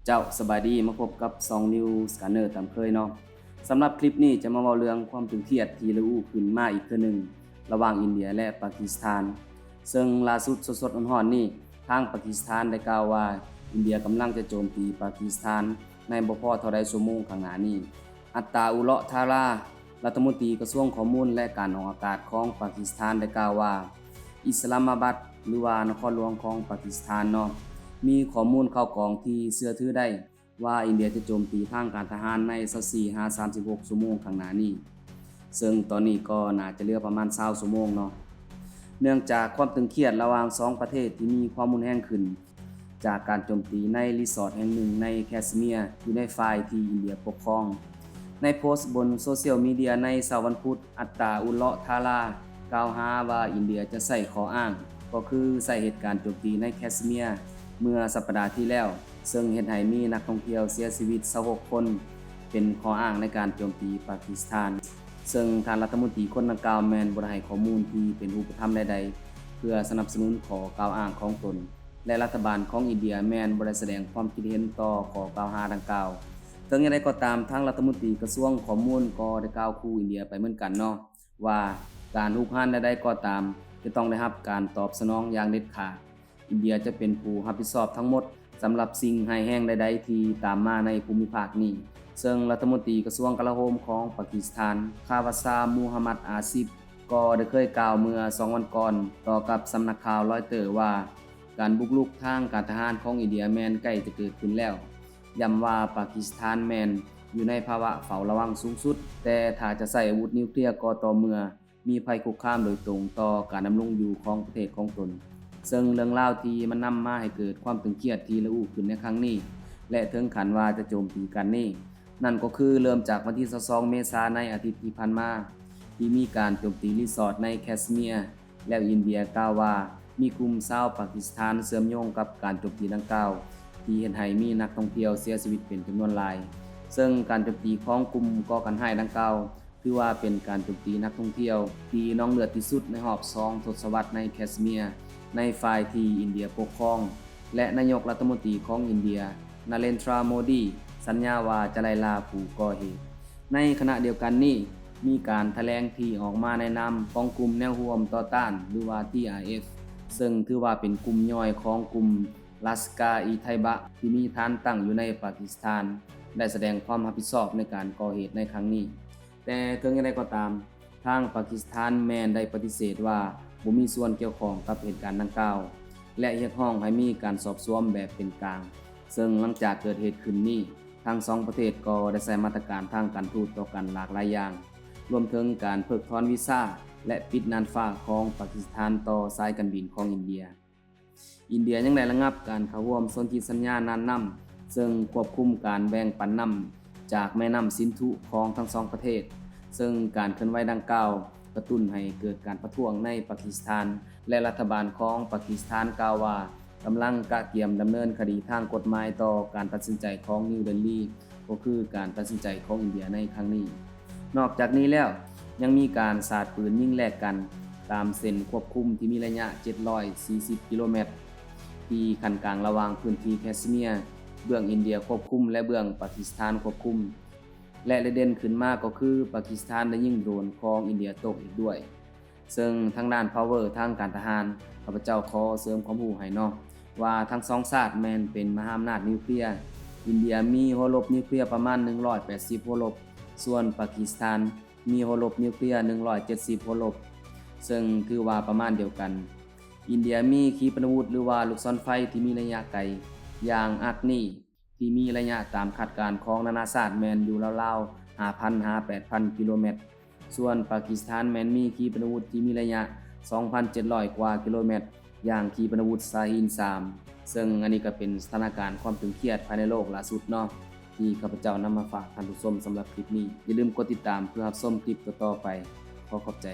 ເຈົ້າ ສະບາຍດີ ມາພົບກັບຊ່ອງ News Scanner ຕາມເຄີຍເນາະ. ສຳລັບຄລິບນີ້ຈະມາເວົ້າເລື່ອງຄວາມຕຶງຄຽດທີ່ລະອຸຂຶ້ນມາອີກເທື່ອໜຶ່ງ ລະຫວ່າງອິນເດຍ ແລະ ປາກິສຖານ, ເຊິ່ງລ່າສຸດສົດໆຮ້ອນໆນີ້ ທາງປາກິສຖານໄດ້ກ່າວວ່າ ອິນເດຍກຳລັງຈະໂຈມຕີປາກິສຖານໃນບໍ່ພໍເທົ່າໃດຊົ່ວໂມງຂ້າງໜ້ານີ້. ອັດຕາອຸເລາະທາລາ ລັດຖະມົນຕີກະຊວງຂໍ້ມູນ ແລະ ການອອກອາກາດຂອງປາກິສຖານໄດ້ກ່າວວ່າ ອິດສະລາມາບັດ ຫຼືວ່ານະຄອນຫຼວງຂອງປາກິສຖານເນາະ ມີຂໍ້ມູນຂ່າວກອງທີ່ເຊື່ອຖືໄດ້ວ່າ ອິນເດຍຈະໂຈມຕີທາງການທະຫານໃນຊາວສີ່ຫາສາມສິບຫົກຊົ່ວໂມງຂ້າງໜ້ານີ້, ເຊິ່ງຕອນນີ້ກໍໜ້າຈະເຫຼືອປະມານຊາວຊົ່ວໂມງເນາະ. ເນື່ອງຈາກຄວາມຕຶງຄຽດລະຫວ່າງສອງປະເທດທີ່ມີຄວາມຮຸນແຮງຂຶ້ນ ຈາກການໂຈມຕີໃນຣີສອດແຫ່ງໜຶ່ງໃນແຄສເມຍ ຢູ່ໃນຝ່າຍທີ່ອິນເດຍປົກຄອງ. ໃນໂພສບນໂຊຊຽວມີເດຍໃນເຊົ້າວັນພຸດ, ອັດຕາອຸເລາະທາລາ ກ່າວຫາວ່າອິນເດຍຈະໃຊ້ຂໍ້ອ້າງ ກໍຄືໃຊ້ເຫດການໂຈມຕີໃນແຄສເມຍເມື່ອສັບປະດາທີ່ແລ້ວ, ເຊິ່ງເຮັດໃຫ້ມີນັກທ່ອງທ່ຽວເສຍຊີວິດຊາວຫົກຄົນ ເປັນຂໍ້ອ້າງໃນການໂຈມຕີປາກິສຖານ. ເຊິ່ງທ່ານລັດຖະມົນຕີຄົນດັ່ງກ່າວແມ່ນບໍ່ໄດ້ໃຫ້ຂໍ້ມູນທີ່ເປັນຮູບປະທຳໃດໆ ເພື່ອສະໜັບສະໜູນຂໍ້ກ່າວອ້າງຂອງຕົນ ແລະ ລັດຖະບານຂອງອິນເດຍແມ່ນບໍ່ໄດ້ສະແດງຄວາມຄິດເຫັນຕໍ່ຂໍ້ກ່າວຫາດັ່ງກ່າວ. ເຖິງຢ່າງໃດກໍຕາມ, ທາງລັດຖະມົນຕີກະຊວງຂໍ້ມູນກໍໄດ້ກ່າວຂູ່ອິນເດຍໄປເໝືອນກັນເນາະ ວ່າການຮຸກຮານໃດໆກໍຕາມ ຈະຕ້ອງໄດ້ຮັບການຕອບສະໜອງຢ່າງເດັດຂາດ. ອິນເດຍຈະເປັນຜູ້ຮັບຜິດຊອບທັງໝົດສຳລັບສິ່ງຮ້າຍແຮງໃດໆທີ່ຕາມມາໃນພູມິພາກນີ້. ເຊິ່ງລັດຖະມົນຕີກະຊວງກະລາໂຫມຂອງປາກິສຖານ ຄາວາຊາ ມູຮຳມັດ ອາຊິບ ກໍໄດ້ເຄີຍກ່າວເມື່ອສອງວັນກ່ອນຕໍ່ກັບສຳນັກຂ່າວລອຍເຕີວ່າ ການບຸກລຸກທາງການທະຫານຂອງອິນເດຍແມ່ນໃກ້ຈະເກີດຂຶ້ນແລ້ວ, ຢ້ຳວ່າປາກິສຖານແມ່ນຢູ່ໃນພາວະເຝົ້າລະວັງສູງສຸດ, ແຕ່ຖ້າຈະໃຊ້ອາວຸດນິວເຄລຍກໍຕໍ່ເມື່ອ ມີໄພຄຸກຄາມໂດຍຕົງຕໍ່ການດຳລົງຢູ່ຂອງປະເທດຂອງຕົນ. ເຊິ່ງເລື່ອງລາວທີ່ມັນນຳມາໃຫ້ເກີດຄວາມຕຶງຄຽດທີ່ລະອຸຂຶ້ນໃນຄັ້ງນີ້ ແລະ ເຖິງຂັ້ນວ່າຈະໂຈມຕີກັນນີ້ ນັ້ນກໍຄືເລີ່ມຈາກວັນທີຊາວສອງເມສາ ໃນອາທິດທີ່ຜ່ານມາ ທີ່ມີການໂຈມຕີຣີສອດໃນແຄສເມຍ ແລ້ວອິນເດຍກ່າວວ່າມີກຸ່ມຊາວປາກິສຖານເຊື່ອມໂຍງກັບການໂຈມຕີດັ່ງກ່າວ ທີ່ເຮັດໃຫ້ມີນັກທ່ອງທ່ຽວເສຍຊີວິດເປັນຈຳນວນຫຼາຍ. ເຊິ່ງການໂຈມຕີຂອງກຸ່ມກໍ່ການຮ້າຍດັ່ງກ່າວ ຖືວ່າເປັນການໂຈມຕີນັກທ່ອງທ່ຽວທີ່ນອງເລືອດທີ່ສຸດໃນຮອບສອງທົດສະວັດໃນແຄສເມຍ ໃນຝ່າຍທີ່ອິນເດຍປົກຄອງ ແລະ ນາຍົກລັດຖະມົນຕີຂອງອິນເດຍ ນາເຣນທຣາ ໂມດີ ສັນຍາວ່າຈະໄລ່ລ່າຜູ້ກໍ່ເຫດ. ໃນຂະນະດຽວກັນນີ້ ມີການຖະແຫຼງທີ່ອອກມາໃນນາມຂອງກຸ່ມແນວຮ່ວມຕໍ່ຕ້ານ ຫຼືວ່າ ທີອາເອັຟ ເຊິ່ງຖືວ່າເປັນກຸ່ມຍ່ອຍຂອງກຸ່ມ ລັດສະກາ ອີ ໄທບະ ທີ່ມີຖານຕັ້ງຢູ່ໃນປາກິສຖານ ໄດ້ສະແດງຄວາມຮັບຜິດຊອບໃນການກໍ່ເຫດໃນຄັ້ງນີ້. ແຕ່ເຖິງຢ່າງໃດກໍຕາມ, ທາງປາກິສຖານແມ່ນໄດ້ປະຕິເສດວ່າບໍ່ມີສ່ວນກ່ຽວຂ້ອງກັບເຫດການດັ່ງກ່າວ ແລະ ຮຽກຮ້ອງໃຫ້ມີການສອບສວນແບບເປັນກາງ. ເຊິ່ງຫຼັງຈາກເກີດເຫດຂຶ້ນນີ້, ທັງສອງປະເທດກໍໄດ້ໃຊ້ມາດຕະການທາງການທູດຕໍ່ກັນຫຼາກຫຼາຍຢ່າງ, ລວມເຖິງການເພິກຖອນວີຊາ ແລະ ປິດນ່ານຟ້າຂອງປາກິສຖານຕໍ່ສາຍການບິນຂອງອິນເດຍ. ອິນເດຍຍັງໄດ້ລະງັບການເຂົ້າຮ່ວມສົນທິສັນຍານ່ານນ້ຳ ເຊິ່ງຄວບຄຸມການແບ່ງປັນນ້ຳຈາກແມ່ນ້ຳສິນທຸຂອງທັງສອງປະເທດ, ເຊິ່ງການເຄື່ອນໄຫວດັ່ງກ່າວກະຕຸ້ນໃຫ້ເກີດການປະທ້ວງໃນປາກິສຖານ ແລະ ລັດຖະບານຂອງປາກິສຖານກ່າວວ່າ ກຳລັງກະກຽມດຳເນີນຄະດີທາງກົດໝາຍຕໍ່ການຕັດສິນໃຈຂອງນິວເດລີ ກໍຄືການຕັດສິນໃຈຂອງອິນເດຍໃນຄັ້ງນີ້. ນອກຈາກນີ້ແລ້ວ ຍັງມີການສາດປືນຍິງແລກກັນຕາມເສັ້ນຄວບຄຸມທີ່ມີໄລຍະເຈັດຮ້ອຍສີ່ສິບກິໂລແມັດ ທີ່ຂັ້ນກາງລະຫວ່າງພື້ນທີ່ແຄສເມຍ ເບື້ອງອິນເດຍຄວບຄຸມ ແລະ ເບື້ອງປາກິສຖານຄວບຄຸມ ແລະ ໄດ້ເດັ່ນຂຶ້ນມາກໍຄືປາກິສຖານໄດ້ຍິງໂດຣນຂອງອິນເດຍຕົກອີກດ້ວຍ. ເຊິ່ງທາງດ້ານພາວເວີທາງການທະຫານ, ຂ້າພະເຈົ້າຂໍເສີມຄວາມຮູ້ໃຫ້ເນາະ ວ່າທັງສອງຊາດແມ່ນເປັນມະຫາອຳນາດນິວເຄລຍ. ອິນເດຍມີຫົວລົບນິວເຄລຍປະມານໜຶ່ງຮ້ອຍແປດສິບຫົວລົບ, ສ່ວນປາກິສຖານມີຫົວລົບນິວເຄລຍໜຶ່ງຮ້ອຍເຈັດສິບຫົວລົບ, ເຊິ່ງຖືວ່າປະມານດຽວກັນ. ອິນເດຍມີຂີປະນາວຸດ ຫຼືວ່າລູກສອນໄຟທີ່ມີໄລຍະໄກ ຢ່າງອັກນີ ທີ່ມີໄລຍະຕາມຄາດການຂອງນານາຊາດແມ່ນຢູ່ລາວໆ ຫ້າພັນຫາແປດພັນກິໂລແມັດ. ສ່ວນປາກິສຖານແມ່ນມີຂີປະນາວຸດທີ່ມີໄລຍະສອງພັນເຈັດຮ້ອຍກວ່າກິໂລແມັດ ຢ່າງຂີປະນາວຸດຊາຮີນສາມ. ເຊິ່ງອັນນີ້ກໍເປັນສະຖານະການຄວາມຕຶງຄຽດພາຍໃນໂລກລ່າສຸດເນາະ ທີ່ຂ້າພະເຈົ້ານຳມາຝາກທ່ານຜູ້ຊົມສຳລັບຄລິບນີ້. ຢ່າລືມກົດຕິດຕາມເພື່ອຮັບຊົມຄລິບຕໍ່ໆໄປ. ຂໍຂອບໃຈ.